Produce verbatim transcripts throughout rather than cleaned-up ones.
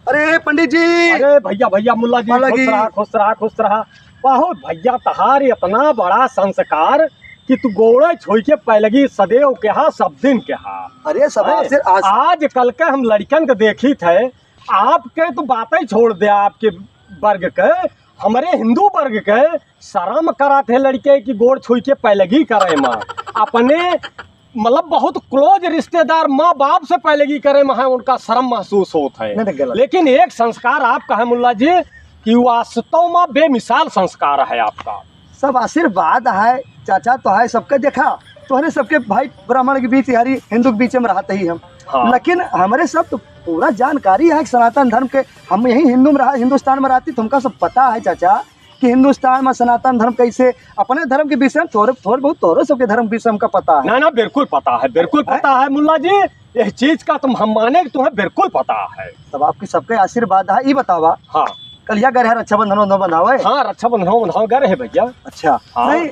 अरे पंडित जी। अरे भइया, भइया, मुल्ला जी, मुल्ला खुश जी। रहा, खुश रहा, खुश रहा। बहुत भइया, तहार इतना बड़ा संस्कार कि तू गोड़े छुई के पैलगी सदैव के हा, सब दिन के हा। अरे सब अरे, आशीर-, आश- आजकल के हम लड़िकन के देखित है, आपके तो बातें छोड़ दे, आपके वर्ग के, हमरे हिंदू वर्ग के शर्म करत है लड़िके कि गोड़ छुई के पैलगी करे मा। अपने मतलब बहुत close रिश्तेदार माँ बाप से पैलगी करे मा है, उनका शर्म महसूस होत है। नहीं, नहीं, गलत। लेकिन एक संस्कार आपका है मुल्ला जी कि वास्तव मा बेमिसाल संस्कार है आपका। सब आशीर्वाद है, चाचा तो है, सबके देखा, तोहरे सबके भाई ब्राह्मण के बीच, यारी हिंदू के बीच में रहते ही हम। हाँ। लेकिन हमरे सब तो पूरा जानकारी है कि सनातन धर्म के, हम यही हिंदू में रहा, हिंदुस्तान में रहती, तो हमका सब पता है चाचा कि हिंदुस्तान में सनातन धर्म कैसे, अपने धर्म के विषय में थोड़े, थोड़े बहुत तोहरे सबके धर्म के विषय में हमका पता है। ना, ना, बिल्कुल पता है, बिल्कुल है? पता है मुल्ला जी, यह चीज का तुम हम माने कि तुम्हें बिल्कुल पता है। तब आपके सबके आशीर्वाद है, ई बतावा। हाँ। कलिया गए रहे रक्षाबंधन वंधन बंधावे? हाँ, रक्षाबंधन बंधावे गए रहे भइया। अच्छा। हाँ। नहीं,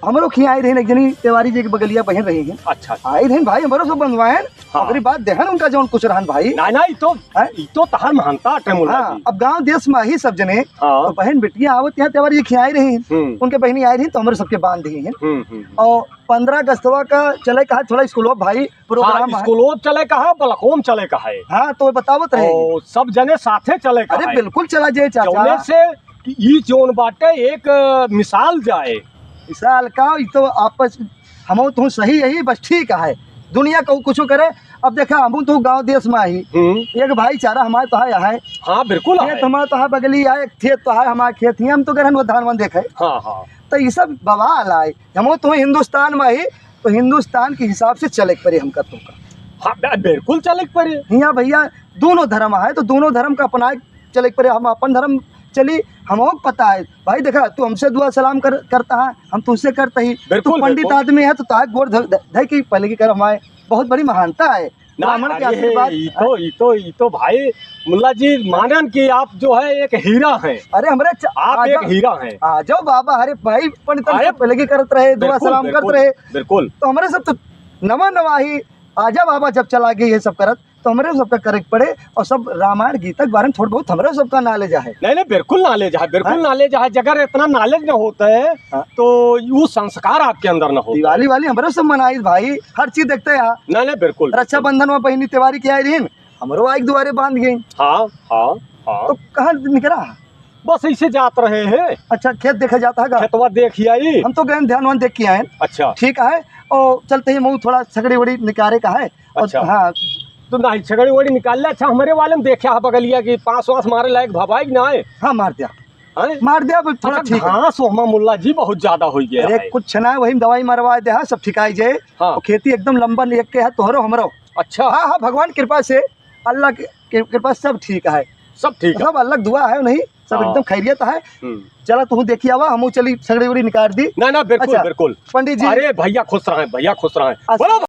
हमरो खिया आई रही एक जनी तिवारी जी के बगलिया बहन रही है। अच्छा, अच्छा। आई रही भाई, हमरो सब बंधवाए। हाँ। ओकरी बाद देहन उनका जौन कुछ रहन भाई। ना, ना, ई तो, हैं? ई तो तहार महानता अटे मुल्ला हाँ, जी। अब गाँव देश में ही सब जने, हाँ। तो बहन बेटियाँ आवत यहाँ तिवारी जी खिया आई रही। हम्म। उनके बहनी आई रही तो हमरे सबके बांध दी है। हम्म, हम्म, हम्म। और पन्द्रह अगस्तवा का चले कहा थोड़ा स्कूलो भाई प्रोग्राम हाँ, है। स्कूलो चले कहा, बलकोम चले कहा है। हाँ, तो बतावत रहे। ओ, सब जने साथे चले कहा अरे है। बिल्कुल चला जाए चाचा। जौने से कि ई जोन बाटे एक, अ, मिसाल जाए। मिसाल का, ई तो आपस, हमहू तू सही यही, बस ठीक है। दुनिया कहू कुछ करे, अब देखा, हमहू तू गाँव देश में आई। हम्म। एक भाईचारा हमारे तो है, है। हाँ, बिल्कुल खेत है। हमारे तो है, बगली है, एक खेत तो है, हमारे खेत ही, हम तो गरहन वो धान वान देखे। हाँ, हाँ। तो ई सब बवाल आए। हमहू तू हिंदुस्तान में आई, तो हिंदुस्तान के हिसाब से चले के पड़े हमका तुमका। हाँ, बे-, बिल्कुल चले के पड़े। हियाँ भइया दोनों धर्म है, तो दोनों धर्म का अपना चले के पड़े। हम अपन धर्म चली, हमहू पता है। भाई देखा, तू हमसे दुआ सलाम कर, करता है, हम तुझसे करते ही। तू बिल्कुल, पंडित बिल्कुल। आदमी है, तो ताक गोड़ ध-, ध-, धइ के पहले की कर हमारे बहुत बड़ी महानता है। ना, ब्राह्मण के अरे, आशीर्वाद। ई तो, ई तो, ई तो भाई मुल्ला जी मानन कि आप जो है एक हीरा हैं। अरे हमरे च-, आप आ एक जाओ, हीरा हैं। आ जाओ बाबा, अरे भाई पंडितन अरे, से पहले की करत रहे, दुआ बिल्कुल, सलाम करत बिल्कुल, रहे। बिल्कुल। तो हमरे सब तो नवा नवा ही, आजा बाबा जब चला गए ये सब करत, तो हमरे सबका करे के पड़े और सब रामायण गीता के बारे में थोड़ा बहुत हमरे सबका knowledge है। नहीं, नहीं, बिल्कुल knowledge है, बिल्कुल हाँ? Knowledge है। अगर इतना knowledge न होता है, हाँ। तो वो संस्कार आपके अंदर न होता। दिवाली वाली हमरे सब मनाई भाई, हर चीज देखते हैं। नहीं, नहीं, बिल्कुल, बिल्कुल। रक्षाबंधन में बहनी तिवारी के आई रही, हमरो आई दुआरे बांध गई। हाँ, हाँ, हाँ। तो कहाँ निकला? बस ऐसे जात रहे हैं। अच्छा, खेत देखे जाता है का? खेतवा देख ही आई। हम तो गए ध्यान वान देख के आए। अच्छा। ठीक है, और चलते ही मुँह थोड़ा छगड़ी वड़ी निकारे का है। और अच्छा। हाँ। तो नहीं, छगड़ी वड़ी निकाल ले। अच्छा, हमरे वाले में देखा है बगलिया की पाँच वास मारे लायक भवाई ना है। हाँ, मार दिया। हैं? मार दिया, अब थोड़ा अच्छा, ठीक है। घास ओहमा मुल्ला जी बहुत ज्यादा हो गया अरे, है। कुछ ना, वही दवाई मरवा दे, हाँ, सब ठिकाई जाए। हाँ। और खेती एकदम लंबा लेके है, तोहरो हमरो। अच्छा। हाँ, हाँ, भगवान कृपा से, अल्लाह के, के कृपा से सब ठीक है। सब ठीक है। सब अल्लाह की दुआ है, नहीं, सब हाँ। एकदम खैरियत है। हम्म। चला, तू देखी आवा, हमहू चली, सगड़ी उड़ी निकाल दी। ना, ना, बिल्कुल, अच्छा, बिल्कुल। पंडित जी। अरे भइया खुश रहें, भइया खुश रहें। अच्छा। बोलो।